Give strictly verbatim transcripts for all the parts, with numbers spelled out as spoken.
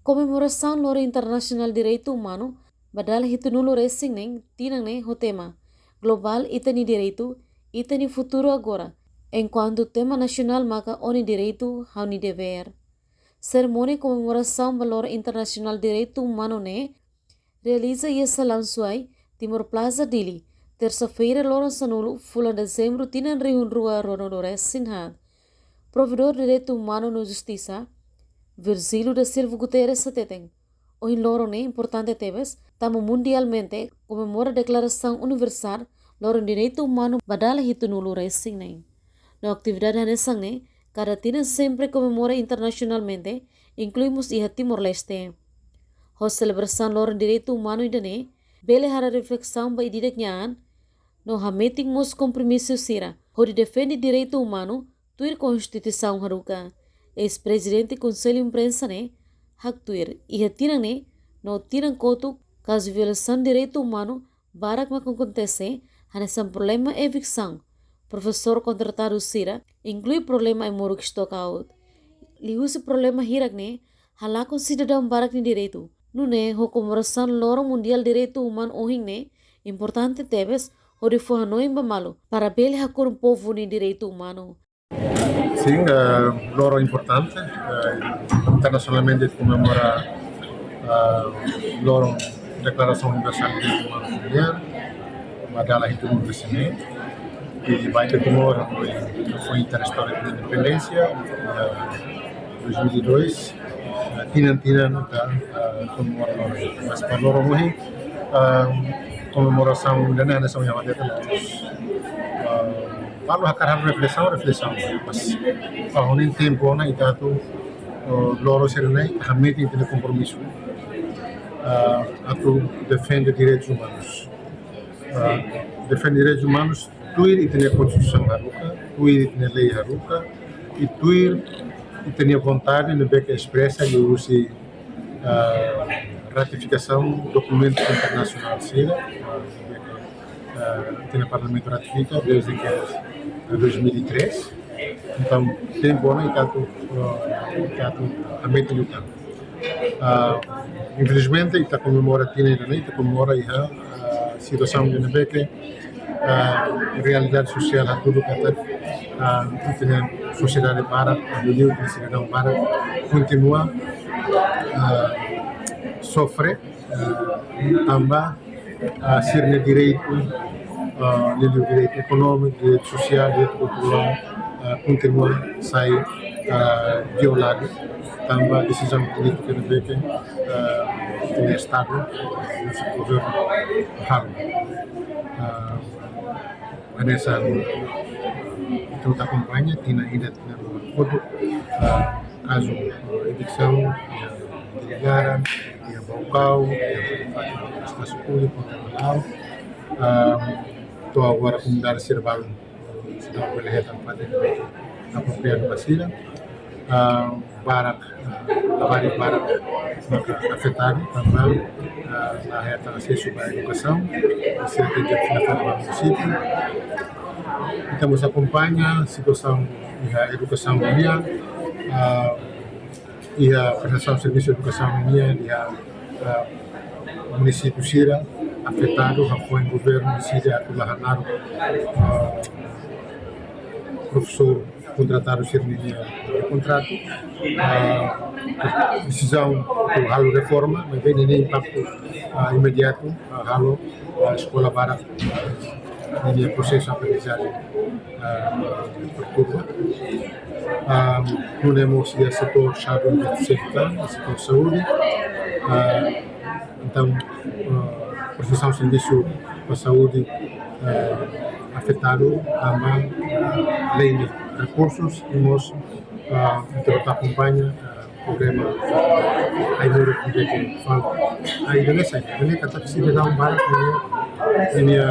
Komemorasaun Loron Internasionál Direitu Umanu ba dala hitunulu resin neen tinan ne'e ho tema Globál, ita-nia direitu, ita-nia futuru agora, enkuantu tema nasionál maka Ó-nia direitu, ha'u-nia devér. Serimónia komemorasaun ba Loron Internasionál Direitu Umanu ne'e realiza iha Salaun Suai, Timor Plaza, Dili, tersa-feira, loron sanulu, fulan Dezembru, tinan rihun rua ruanulu resin haat. Provedór Direitu Umanu no Justisa, Virgílio da Silva Guterres, hateten, ohin loron ne'e importante tebes, tanba mundialmente komemora Deklarasaun Universál Loron Direitu Umanu ba dala hitunulu resin neen. No atividade hanesan ne'e kada tinan sempre komemora internasionalmente, inklui mós iha Timor-Leste. Ho selebrasaun Loron Direitu Umanu ida-ne'e, bele halo reflesaun ba ida-idak nia an, no hametin mós kompromisu sira hodi defende direitu umanu tuir Konstituisaun haruka. Eis-prezidente Konsellu Imprensa ne'e haktuir, iha tinan ne'e no tinan kotuk, kazu violasaun direitu umanu barak mak akontese, hanesan problema eviksaun profesór kontratadu sira, inklui problema ai-moruk stock out. Liuhusi problema hirak ne'e halakon sidadaun barak nia direitu. Nune'e, ho komemorasaun Loron Mundiál Direitu Umanu ohin ne'e, importante tebes hodi fó hanoin ba malu para bele hakurun povu nia direitu umanu. Sin, eh, loron importante, eh, internasionalmente komemora, eh, loron Deklarasaun Universál Direitu Umanu nian, ba dala hitunulu resin neen. I ba ita Timor, foi, foi iha istória da independénsia, eh, dois mil e dois, eh, tinan-tinan ita, eh, komemora loron. Mas ba loron ohin, eh, komemorasaun ida-ne'e hanesan ohin ha'u hateten, eh, balu hakarak reflesaun, reflesaun. Mas, ba ohin tempu ona ita atu, eh, loron sira-ne'e, hametin ita-nia kompromisu, eh, atu defende direitus umanus. Ah, defende direitus umanus, tuir ita-nia Konstituisaun haruka, tuir ita-nia lei haruka, i tuir ita-nia vontade ne'ebé ke espresa liuhusi, ah, ratifikasaun dokumentus internasionál sira, ah, ne'ebé ke, ah, ita-nia Parlamentu ratifika desde ke, ah, dois mil e três. Entaun, tempu ona ita atu, ah, ita atu hametin liután. Ah, infelizmente, ita komemora tinan ida-ne'e, ita komemora iha, ah, situasaun ida ne'ebé ke, ah, realidade sosiál hatudu katak, ah, ita-nia sosiedade barak, liuliu ita-nia sidadaun barak, kontinua, ah, sofre, ah, tanba ah, sira-nia direitu, ah, liuliu direitu ekonómiku, direitu sosiál, direitu kulturál, ah, kontinua sai, ah, violadu, tanba desizaun polítika ne'ebé ke, ah, ita-nia Estadu, ah, governu halo. Ah, hanesan ita akompaña, tinan ida, tinan rua kotuk, ah, kazu, ah, eviksaun, iha Dili Garan, iha Baucau, iha Espasu Públiku, iha Malau. Ah, to'o agora komunidade sira balu, sira bele hetan fatin apropriadu ba sira. Ah, barak, ah, labarik barak maka afetadu tanba, ah, la hetan asesu ba edukasaun, sira tenke fila fali ba munisípiu. Ita mós akompaña situasaun iha edukasaun nian, ah, iha prestasaun servisu edukasaun nian, iha, ah, munisípiu sira afetadu, hafoin governu deside atu la halo, ah, profesór kontratadu sira-nia kontratu, ah, desizaun atu halo reforma, maibé ne'e impaktu, ah, imediatu, ah, halo, ah, eskola barak, ah, ninia prosesu aprendizajen, ah, perturba. Ah, nune'e mós iha setór saúde, setór saúde, ah, entaun, ah, prestasaun servisu ba saúde, ah, afetadu tanba, ah, lei de rekursus i mós, ah, ita akompaña, ah, problema ai-moruk ne'ebé ke falta. Ai, ida-ne'e sai, ida-ne'e katak sidadaun barak ninia, ninia,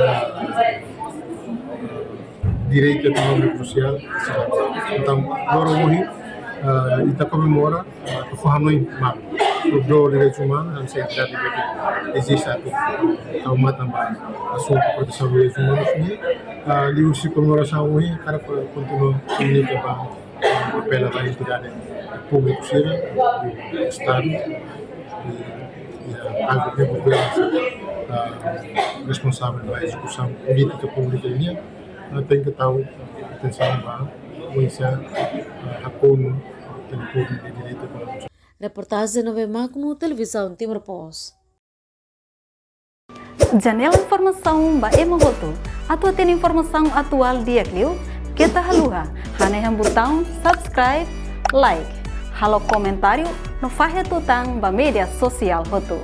ah, direitu ekonómiku sosiál. Entaun, loron ohin, ah, ita komemora, ah, atu fó hanoin malu. Provedór direitus umanus, hanesan entidade ne'ebé ke eziste atu tau matan ba asuntu protesaun direitus umanus ne'e, ah, liuhusi komemorasaun ohin, hakarak kontinua komunika ba Apela ba entidade públiku sira, Estadu, i, i, ah, algu ke governu, ah, responsavel ba ezekusaun polítika públika nian, ah, tenke tau atensaun ba oinsá, ah, hakonu, tenke direitu ekonomia. Reportajen Nove Magno, Televizaun Timor Post. Janela informasaun ba ema hotu. Atu hatene informasaun atuál di'ak liu, keta haluha hanehan butaun subscribe, like, halo komentáriu no fahe tutan ba média sosiál hotu.